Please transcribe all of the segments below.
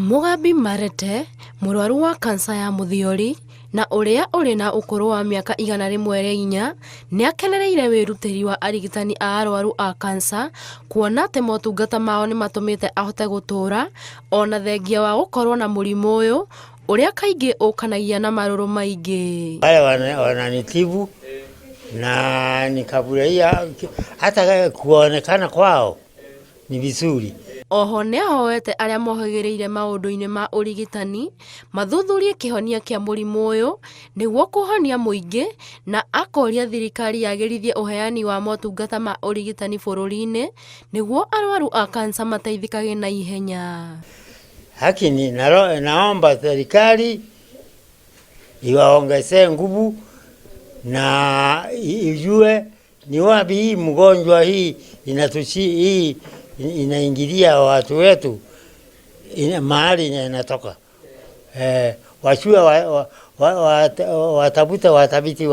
Mũgambi Marete, mũrwaru wa kansa ya mũthiori na ũrĩa ũrĩ na ũkũrũ wa mĩaka 104, nĩ akenereire wĩrutĩri wa arigitani a arwaru a kansa kuona atĩ motungata mao nĩ matũmĩte ahote gũtũũra ona thengia wa gũkorwo na mũrimũ ũyũ ũrĩa kaingĩ ũkanagia na marũrũ maingĩ. Wale wananitibu na nikafurahia hata kuonekana kwao ni vizuri. Oho nĩahoete arĩa mohĩgĩrĩire maũndũ-inĩ ma ũrigitani mathuthurie kĩhonia kĩa mũrimũ ũyũ nĩguo kũhonia mũingĩ na akoria thirikari yagĩrithie ũheani wa motungata ma ũrigitani bũrũri-inĩ nĩguo arwaru a kansa mateithĩkage na ihenya. Lakini naomba serikali iwaongezee nguvu na ijue ni wapi hii mgonjwa hii inatushi hii inaingilia watu wetu mahali inatoka. Wajue watafute watafiti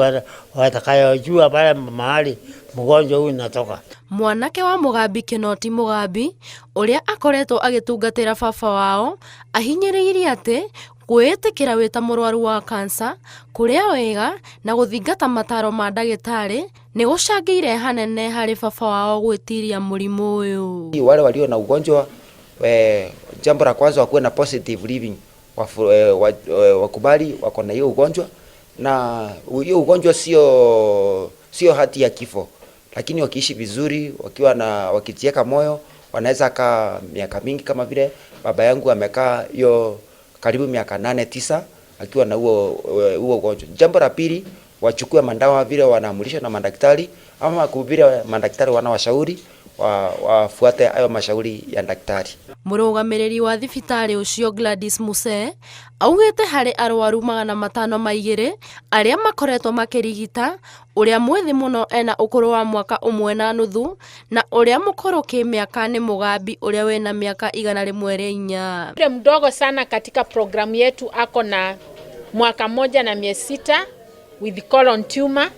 watakayojua pale mahali mgonjwa huyu inatoka. Mwanake wa Mũgambi Kĩnoti Mũgambi ũrĩa akoretwo agĩtungatĩra baba wao ahinyĩrĩirie atĩ kwĩĩtĩkĩra wĩ ta mũrwaru wa kansa, kũrĩa wega na gũthingata mataro ma ndagĩtarĩ nĩ gũcangĩire hanene harĩ baba wao gwĩtiria mũrimũ ũyũ. Wale walio na ugonjwa jambo la kwanza wakuwe na positive living, wakubali wako na hiyo ugonjwa, na hiyo ugonjwa sio hati ya kifo, lakini wakiishi vizuri, wakiwa na wakijieka moyo, wanaweza kaa miaka mingi, kama vile baba yangu amekaa hiyo karibu miaka 8 9 akiwa na huo ugonjwa. Jambo la pili, wachukue madawa vile wanaamrishwa na madaktari, ama vile madaktari wanawashauri, wafuate hayo mashauri ya daktari. Mũrũgamĩrĩri wa thibitarĩ ũcio Gladys Muse augĩte harĩ arwaru 502 arĩa makoretwo makĩrigita, ũrĩa mwĩthĩ mũno ena ũkũrũ wa mwaka ũmwe na nuthu na ũrĩa mũkũrũ kĩmĩaka nĩ Mũgambi ũrĩa wĩna mĩaka 104. Yule mdogo sana katika programu yetu ako na mwaka 1 na miezi 6 with colon tumor,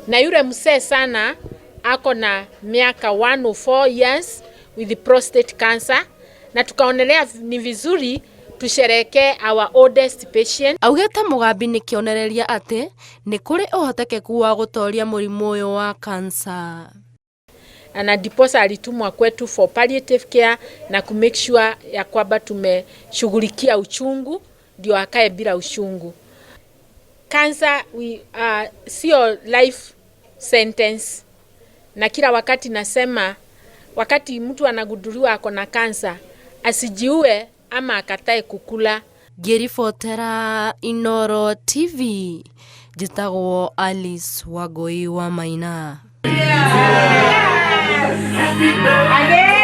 na yule mzee sana ako na miaka 104 years with prostate cancer, na tukaonelea ni vizuri tusherehekee our oldest patient. Augĩte Mũgambi nĩ kĩonereria atĩ nĩ kũrĩ ũhotekeku wa gũtoria mũrimũ ũyũ wa kansa. Na ndiposa alitumwa kwetu for palliative care na ku make sure ya kwamba tumeshughulikia uchungu ndio akae bila uchungu. Cancer sio life sentence, na kila wakati nasema wakati mtu anagunduliwa ako na cancer asijiue ama akatae kukula. Ngĩribotera Inooro TV, njĩtagwo Alice Wangũi wa Maina. Again.